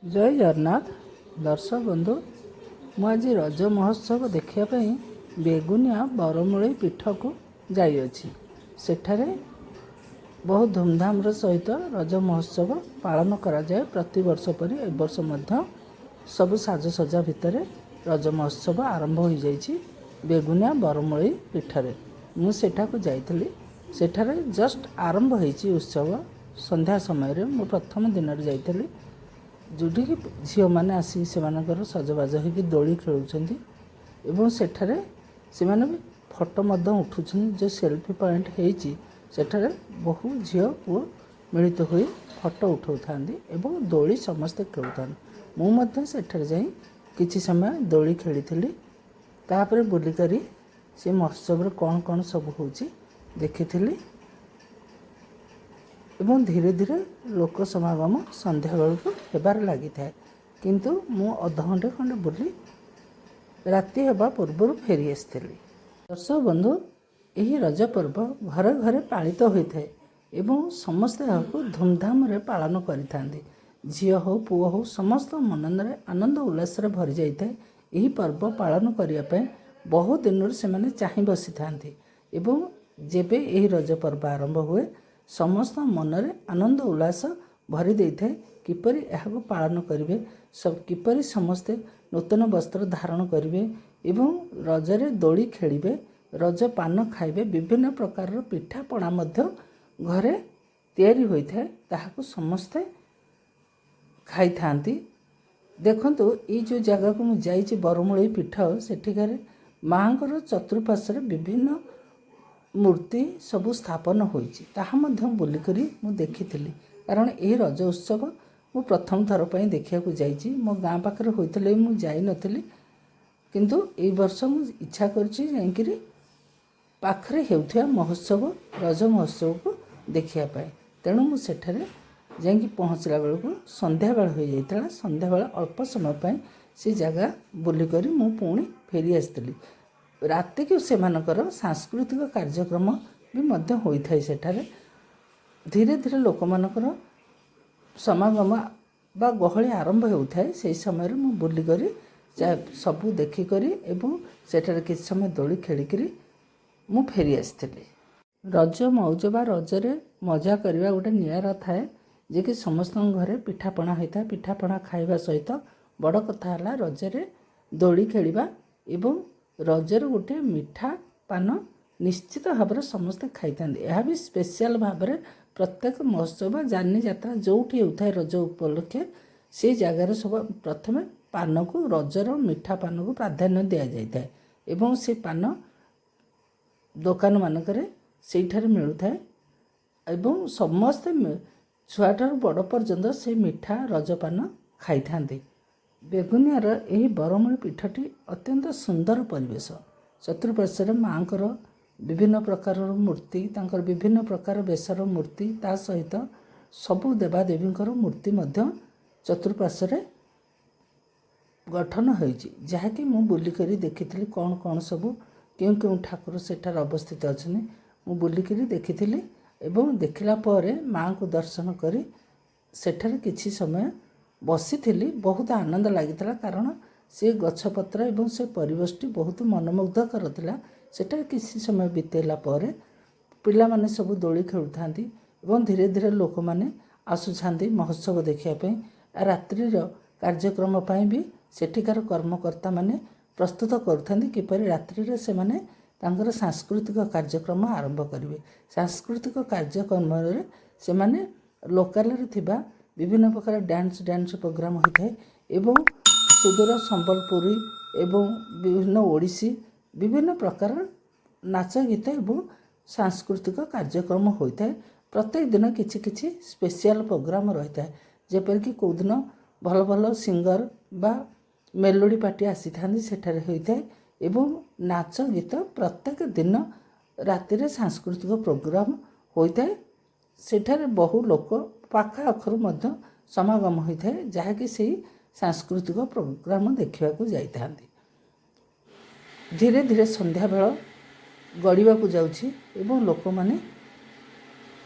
ଜୟ ଜଗନ୍ନାଥ ଦର୍ଶକ ବନ୍ଧୁ, ମୁଁ ଆଜି ରଜ ମହୋତ୍ସବ ଦେଖିବା ପାଇଁ ବେଗୁନିଆ ବରମୂଳେଇ ପୀଠକୁ ଯାଇଅଛି। ସେଠାରେ ବହୁତ ଧୁମଧାମର ସହିତ ରଜ ମହୋତ୍ସବ ପାଳନ କରାଯାଏ। ପ୍ରତିବର୍ଷ ପରି ଏ ବର୍ଷ ମଧ୍ୟ ସବୁ ସାଜସଜ୍ଜା ଭିତରେ ରଜ ମହୋତ୍ସବ ଆରମ୍ଭ ହୋଇଯାଇଛି ବେଗୁନିଆ ବରମୂଳେଇ ପୀଠରେ। ମୁଁ ସେଠାକୁ ଯାଇଥିଲି। ସେଠାରେ ଜଷ୍ଟ ଆରମ୍ଭ ହେଇଛି ଉତ୍ସବ। ସନ୍ଧ୍ୟା ସମୟରେ ମୁଁ ପ୍ରଥମ ଦିନରେ ଯାଇଥିଲି, ଯେଉଁଠିକି ଝିଅମାନେ ଆସି ସେମାନଙ୍କର ସଜବାଜ ହେଇକି ଦୋଳି ଖେଳୁଛନ୍ତି ଏବଂ ସେଠାରେ ସେମାନେ ବି ଫଟୋ ମଧ୍ୟ ଉଠୁଛନ୍ତି। ଯେଉଁ ସେଲ୍ଫି ପଏଣ୍ଟ ହେଇଛି, ସେଠାରେ ବହୁ ଝିଅ ପୁଅ ମିଳିତ ହୋଇ ଫଟୋ ଉଠାଉଥାନ୍ତି ଏବଂ ଦୋଳି ସମସ୍ତେ ଖେଳୁଥାନ୍ତି। ମୁଁ ମଧ୍ୟ ସେଠାରେ ଯାଇ କିଛି ସମୟ ଦୋଳି ଖେଳିଥିଲି। ତାପରେ ବୁଲିକରି ସେ ମହୋତ୍ସବରେ କ'ଣ କ'ଣ ସବୁ ହେଉଛି ଦେଖିଥିଲି ଏବଂ ଧୀରେ ଧୀରେ ଲୋକ ସମାଗମ ସନ୍ଧ୍ୟାବେଳକୁ ହେବାରେ ଲାଗିଥାଏ। କିନ୍ତୁ ମୁଁ ଅଧଘଣ୍ଟେ ଖଣ୍ଡେ ବୁଲି ରାତି ହେବା ପୂର୍ବରୁ ଫେରି ଆସିଥିଲି। ଦର୍ଶକ ବନ୍ଧୁ, ଏହି ରଜ ପର୍ବ ଘରେ ଘରେ ପାଳିତ ହୋଇଥାଏ ଏବଂ ସମସ୍ତେ ଏହାକୁ ଧୁମଧାମରେ ପାଳନ କରିଥାନ୍ତି। ଝିଅ ହେଉ, ପୁଅ ହେଉ, ସମସ୍ତ ମନରେ ଆନନ୍ଦ ଉଲ୍ଲାସରେ ଭରି ଯାଇଥାଏ। ଏହି ପର୍ବ ପାଳନ କରିବା ପାଇଁ ବହୁ ଦିନରୁ ସେମାନେ ଚାହିଁ ବସିଥାନ୍ତି ଏବଂ ଯେବେ ଏହି ରଜ ପର୍ବ ଆରମ୍ଭ ହୁଏ, ସମସ୍ତ ମନରେ ଆନନ୍ଦ ଉଲ୍ଲାସ ଭରି ଦେଇଥାଏ। କିପରି ଏହାକୁ ପାଳନ କରିବେ, କିପରି ସମସ୍ତେ ନୂତନ ବସ୍ତ୍ର ଧାରଣ କରିବେ ଏବଂ ରଜରେ ଦୋଳି ଖେଳିବେ, ରଜ ପାନ ଖାଇବେ। ବିଭିନ୍ନ ପ୍ରକାରର ପିଠାପଣା ମଧ୍ୟ ଘରେ ତିଆରି ହୋଇଥାଏ, ତାହାକୁ ସମସ୍ତେ ଖାଇଥାନ୍ତି। ଦେଖନ୍ତୁ, ଏଇ ଯେଉଁ ଜାଗାକୁ ମୁଁ ଯାଇଛି, ବରମୂଳେଇ ପୀଠ, ସେଠିକାରେ ମାଆଙ୍କର ଚତୁଃପାର୍ଶ୍ୱରେ ବିଭିନ୍ନ ମୂର୍ତ୍ତି ସବୁ ସ୍ଥାପନ ହୋଇଛି। ତାହା ମଧ୍ୟ ବୁଲିକରି ମୁଁ ଦେଖିଥିଲି, କାରଣ ଏହି ରଜ ଉତ୍ସବ ମୁଁ ପ୍ରଥମ ଥର ପାଇଁ ଦେଖିବାକୁ ଯାଇଛି। ମୋ ଗାଁ ପାଖରେ ହୋଇଥିଲେ ବି ମୁଁ ଯାଇନଥିଲି। କିନ୍ତୁ ଏଇ ବର୍ଷ ମୁଁ ଇଚ୍ଛା କରିଛି ଯାଇକରି ପାଖରେ ହେଉଥିବା ମହୋତ୍ସବ, ରଜ ମହୋତ୍ସବକୁ ଦେଖିବା ପାଇଁ। ତେଣୁ ମୁଁ ସେଠାରେ ଯାଇକି ପହଞ୍ଚିଲା ବେଳକୁ ସନ୍ଧ୍ୟାବେଳ ହୋଇଯାଇଥିଲା। ସନ୍ଧ୍ୟାବେଳେ ଅଳ୍ପ ସମୟ ପାଇଁ ସେ ଜାଗା ବୁଲିକରି ମୁଁ ପୁଣି ଫେରି ଆସିଥିଲି। ରାତିକୁ ସେମାନଙ୍କର ସାଂସ୍କୃତିକ କାର୍ଯ୍ୟକ୍ରମ ବି ମଧ୍ୟ ହୋଇଥାଏ ସେଠାରେ। ଧୀରେ ଧୀରେ ଲୋକମାନଙ୍କର ସମାଗମ ବା ଗହଳି ଆରମ୍ଭ ହେଉଥାଏ। ସେହି ସମୟରେ ମୁଁ ବୁଲିକରି ସବୁ ଦେଖିକରି ଏବଂ ସେଠାରେ କିଛି ସମୟ ଦୋଳି ଖେଳିକରି ମୁଁ ଫେରି ଆସିଥିଲି। ରଜ ମଉଜ ବା ରଜରେ ମଜା କରିବା ଗୋଟେ ନିଆରା ଥାଏ ଯେ କି ସମସ୍ତଙ୍କ ଘରେ ପିଠାପଣା ହୋଇଥାଏ। ପିଠାପଣା ଖାଇବା ସହିତ ବଡ଼ କଥା ହେଲା ରଜରେ ଦୋଳି ଖେଳିବା ଏବଂ ରଜରେ ଗୋଟେ ମିଠା ପାନ ନିଶ୍ଚିତ ଭାବରେ ସମସ୍ତେ ଖାଇଥାନ୍ତି। ଏହା ବି ସ୍ପେଶିଆଲ ଭାବରେ ପ୍ରତ୍ୟେକ ମହୋତ୍ସବ ବା ଯାନି ଯାତ୍ରା ଯେଉଁଠି ହେଉଥାଏ ରଜ ଉପଲକ୍ଷେ, ସେଇ ଜାଗାରେ ସବୁ ପ୍ରଥମେ ପାନକୁ, ରଜର ମିଠା ପାନକୁ ପ୍ରାଧାନ୍ୟ ଦିଆଯାଇଥାଏ ଏବଂ ସେ ପାନ ଦୋକାନମାନଙ୍କରେ ସେଇଠାରେ ମିଳୁଥାଏ ଏବଂ ସମସ୍ତେ ଛୁଆଠାରୁ ବଡ଼ ପର୍ଯ୍ୟନ୍ତ ସେ ମିଠା ରଜପାନ ଖାଇଥାନ୍ତି। ବେଗୁନିଆର ଏହି ବରମୂଳି ପୀଠଟି ଅତ୍ୟନ୍ତ ସୁନ୍ଦର ପରିବେଶ। ଚତୁଃପାର୍ଶ୍ୱରେ ମାଆଙ୍କର ବିଭିନ୍ନ ପ୍ରକାରର ମୂର୍ତ୍ତି, ତାଙ୍କର ବିଭିନ୍ନ ପ୍ରକାର ବେଶର ମୂର୍ତ୍ତି, ତା ସହିତ ସବୁ ଦେବାଦେବୀଙ୍କର ମୂର୍ତ୍ତି ମଧ୍ୟ ଚତୁଃପାର୍ଶ୍ୱରେ ଗଠନ ହୋଇଛି, ଯାହାକି ମୁଁ ବୁଲିକରି ଦେଖିଥିଲି କ'ଣ କ'ଣ ସବୁ, କେଉଁ କେଉଁ ଠାକୁର ସେଠାରେ ଅବସ୍ଥିତ ଅଛନ୍ତି, ମୁଁ ବୁଲିକରି ଦେଖିଥିଲି। ଏବଂ ଦେଖିଲା ପରେ ମାଆଙ୍କୁ ଦର୍ଶନ କରି ସେଠାରେ କିଛି ସମୟ ବସିଥିଲି। ବହୁତ ଆନନ୍ଦ ଲାଗିଥିଲା, କାରଣ ସେ ଗଛପତ୍ର ଏବଂ ସେ ପରିବେଶଟି ବହୁତ ମନମୁଗ୍ଧକର ଥିଲା। ସେଠାରେ କିଛି ସମୟ ବିତେଇଲା ପରେ ପିଲାମାନେ ସବୁ ଦୋଳି ଖେଳୁଥାନ୍ତି ଏବଂ ଧୀରେ ଧୀରେ ଲୋକମାନେ ଆସୁଥାନ୍ତି ମହୋତ୍ସବ ଦେଖିବା ପାଇଁ। ରାତ୍ରିର କାର୍ଯ୍ୟକ୍ରମ ପାଇଁ ବି ସେଠିକାର କର୍ମକର୍ତ୍ତାମାନେ ପ୍ରସ୍ତୁତ କରୁଥାନ୍ତି, କିପରି ରାତ୍ରିରେ ସେମାନେ ତାଙ୍କର ସାଂସ୍କୃତିକ କାର୍ଯ୍ୟକ୍ରମ ଆରମ୍ଭ କରିବେ। ସାଂସ୍କୃତିକ କାର୍ଯ୍ୟକ୍ରମରେ ସେମାନେ ଲୋକାଲରେ ଥିବା ବିଭିନ୍ନ ପ୍ରକାର ଡ୍ୟାନ୍ସ ଡ୍ୟାନ୍ସ ପ୍ରୋଗ୍ରାମ୍ ହୋଇଥାଏ ଏବଂ ସୁଦୂର ସମ୍ବଲପୁରୀ ଏବଂ ବିଭିନ୍ନ ଓଡ଼ିଶୀ, ବିଭିନ୍ନ ପ୍ରକାର ନାଚ ଗୀତ ଏବଂ ସାଂସ୍କୃତିକ କାର୍ଯ୍ୟକ୍ରମ ହୋଇଥାଏ। ପ୍ରତ୍ୟେକ ଦିନ କିଛି କିଛି ସ୍ପେଶିଆଲ ପ୍ରୋଗ୍ରାମ୍ ରହିଥାଏ, ଯେପରିକି କେଉଁଦିନ ଭଲ ଭଲ ସିଙ୍ଗର ବା ମେଲୋଡ଼ି ପାର୍ଟି ଆସିଥାନ୍ତି, ସେଠାରେ ହୋଇଥାଏ ଏବଂ ନାଚ ଗୀତ ପ୍ରତ୍ୟେକ ଦିନ ରାତିରେ ସାଂସ୍କୃତିକ ପ୍ରୋଗ୍ରାମ୍ ହୋଇଥାଏ। ସେଠାରେ ବହୁ ଲୋକ ପାଖ ଆଖରୁ ମଧ୍ୟ ସମାଗମ ହୋଇଥାଏ, ଯାହାକି ସେଇ ସାଂସ୍କୃତିକ ପ୍ରୋଗ୍ରାମ ଦେଖିବାକୁ ଯାଇଥାନ୍ତି। ଧୀରେ ଧୀରେ ସନ୍ଧ୍ୟାବେଳ ଗଡ଼ିବାକୁ ଯାଉଛି ଏବଂ ଲୋକମାନେ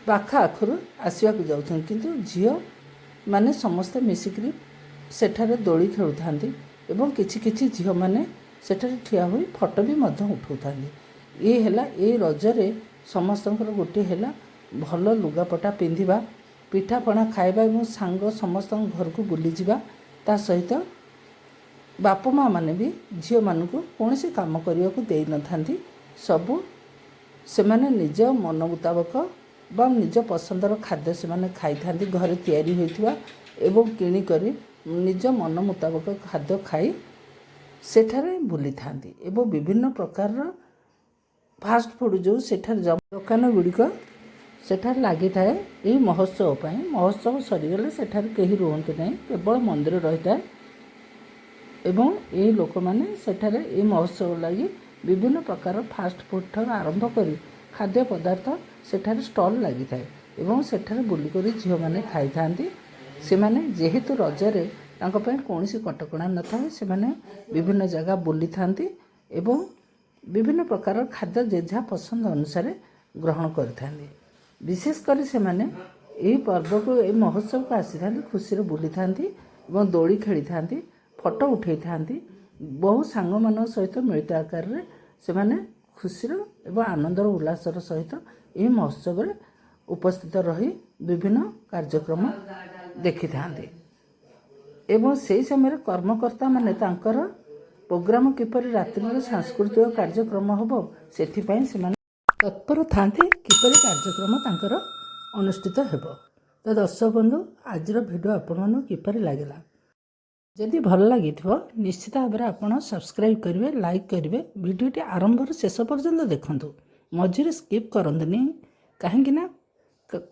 ପାଖ ଆଖରୁ ଆସିବାକୁ ଯାଉଛନ୍ତି। କିନ୍ତୁ ଝିଅମାନେ ସମସ୍ତେ ମିଶିକରି ସେଠାରେ ଦୋଳି ଖେଳୁଥାନ୍ତି ଏବଂ କିଛି କିଛି ଝିଅମାନେ ସେଠାରେ ଠିଆ ହୋଇ ଫଟୋ ବି ମଧ୍ୟ ଉଠାଉଥାନ୍ତି। ଇଏ ହେଲା ଏଇ ରଜରେ ସମସ୍ତଙ୍କର ଗୋଟିଏ ହେଲା ଭଲ ଲୁଗାପଟା ପିନ୍ଧିବା, ପିଠାପଣା ଖାଇବା ଏବଂ ସାଙ୍ଗ ସମସ୍ତଙ୍କ ଘରକୁ ବୁଲିଯିବା। ତା ସହିତ ବାପା ମାଆ ମାନେ ବି ଝିଅମାନଙ୍କୁ କୌଣସି କାମ କରିବାକୁ ଦେଇନଥାନ୍ତି। ସବୁ ସେମାନେ ନିଜ ମନ ମୁତାବକ ବା ନିଜ ପସନ୍ଦର ଖାଦ୍ୟ ସେମାନେ ଖାଇଥାନ୍ତି, ଘରେ ତିଆରି ହୋଇଥିବା ଏବଂ କିଣିକରି ନିଜ ମନ ମୁତାବକ ଖାଦ୍ୟ ଖାଇ ସେଠାରେ ବୁଲିଥାନ୍ତି। ଏବଂ ବିଭିନ୍ନ ପ୍ରକାରର ଫାଷ୍ଟଫୁଡ଼୍ ଯେଉଁ ସେଠାରେ ଦୋକାନ ଗୁଡ଼ିକ ସେଠାରେ ଲାଗିଥାଏ ଏହି ମହୋତ୍ସବ ପାଇଁ। ମହୋତ୍ସବ ସରିଗଲେ ସେଠାରେ କେହି ରୁହନ୍ତି ନାହିଁ, କେବଳ ମନ୍ଦିର ରହିଥାଏ। ଏବଂ ଏହି ଲୋକମାନେ ସେଠାରେ ଏହି ମହୋତ୍ସବ ଲାଗି ବିଭିନ୍ନ ପ୍ରକାର ଫାଷ୍ଟଫୁଡ଼୍ ଠାରୁ ଆରମ୍ଭ କରି ଖାଦ୍ୟ ପଦାର୍ଥ ସେଠାରେ ଷ୍ଟଲ୍ ଲାଗିଥାଏ ଏବଂ ସେଠାରେ ବୁଲିକରି ଝିଅମାନେ ଖାଇଥାନ୍ତି। ସେମାନେ ଯେହେତୁ ରଜରେ ତାଙ୍କ ପାଇଁ କୌଣସି କଟକଣା ନଥାଏ, ସେମାନେ ବିଭିନ୍ନ ଜାଗା ବୁଲିଥାନ୍ତି ଏବଂ ବିଭିନ୍ନ ପ୍ରକାର ଖାଦ୍ୟ ଯେଝା ପସନ୍ଦ ଅନୁସାରେ ଗ୍ରହଣ କରିଥାନ୍ତି। ବିଶେଷ କରି ସେମାନେ ଏହି ପର୍ବକୁ, ଏହି ମହୋତ୍ସବକୁ ଆସିଥାନ୍ତି, ଖୁସିରେ ବୁଲିଥାନ୍ତି ଏବଂ ଦୋଳି ଖେଳିଥାନ୍ତି, ଫଟୋ ଉଠାଇଥାନ୍ତି। ବହୁ ସାଙ୍ଗମାନଙ୍କ ସହିତ ମିଳିତ ଆକାରରେ ସେମାନେ ଖୁସିର ଏବଂ ଆନନ୍ଦର ଉଲ୍ଲାସର ସହିତ ଏହି ମହୋତ୍ସବରେ ଉପସ୍ଥିତ ରହି ବିଭିନ୍ନ କାର୍ଯ୍ୟକ୍ରମ ଦେଖିଥାନ୍ତି। ଏବଂ ସେହି ସମୟରେ କର୍ମକର୍ତ୍ତାମାନେ ତାଙ୍କର ପ୍ରୋଗ୍ରାମ କିପରି ରାତ୍ରିରେ ସାଂସ୍କୃତିକ କାର୍ଯ୍ୟକ୍ରମ ହେବ, ସେଥିପାଇଁ ସେମାନେ ତତ୍ପର ଥାନ୍ତି, କିପରି କାର୍ଯ୍ୟକ୍ରମ ତାଙ୍କର ଅନୁଷ୍ଠିତ ହେବ। ତ ଦର୍ଶକ ବନ୍ଧୁ, ଆଜିର ଭିଡ଼ିଓ ଆପଣମାନଙ୍କୁ କିପରି ଲାଗିଲା? ଯଦି ଭଲ ଲାଗିଥିବ, ନିଶ୍ଚିତ ଭାବରେ ଆପଣ ସବସ୍କ୍ରାଇବ୍ କରିବେ, ଲାଇକ୍ କରିବେ। ଭିଡ଼ିଓଟି ଆରମ୍ଭରୁ ଶେଷ ପର୍ଯ୍ୟନ୍ତ ଦେଖନ୍ତୁ, ମଝିରେ ସ୍କିପ୍ କରନ୍ତୁନି। କାହିଁକି ନା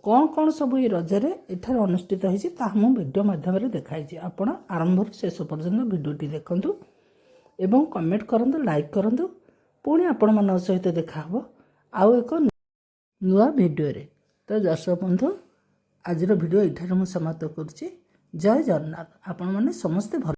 କ'ଣ କ'ଣ ସବୁ ଏଇ ରଜରେ ଏଠାରେ ଅନୁଷ୍ଠିତ ହୋଇଛି, ତାହା ମୁଁ ଭିଡ଼ିଓ ମାଧ୍ୟମରେ ଦେଖାଇଛି। ଆପଣ ଆରମ୍ଭରୁ ଶେଷ ପର୍ଯ୍ୟନ୍ତ ଭିଡ଼ିଓଟି ଦେଖନ୍ତୁ ଏବଂ କମେଣ୍ଟ କରନ୍ତୁ, ଲାଇକ୍ କରନ୍ତୁ। ପୁଣି ଆପଣମାନଙ୍କ ସହିତ ଦେଖାହେବ ଆଉ ଏକ ନୂଆ ଭିଡ଼ିଓରେ। ତ ଦର୍ଶକ ବନ୍ଧୁ, ଆଜିର ଭିଡ଼ିଓ ଏଇଠାରେ ମୁଁ ସମାପ୍ତ କରୁଛି। ଜୟ ଜଗନ୍ନାଥ। ଆପଣମାନେ ସମସ୍ତେ ଭଲ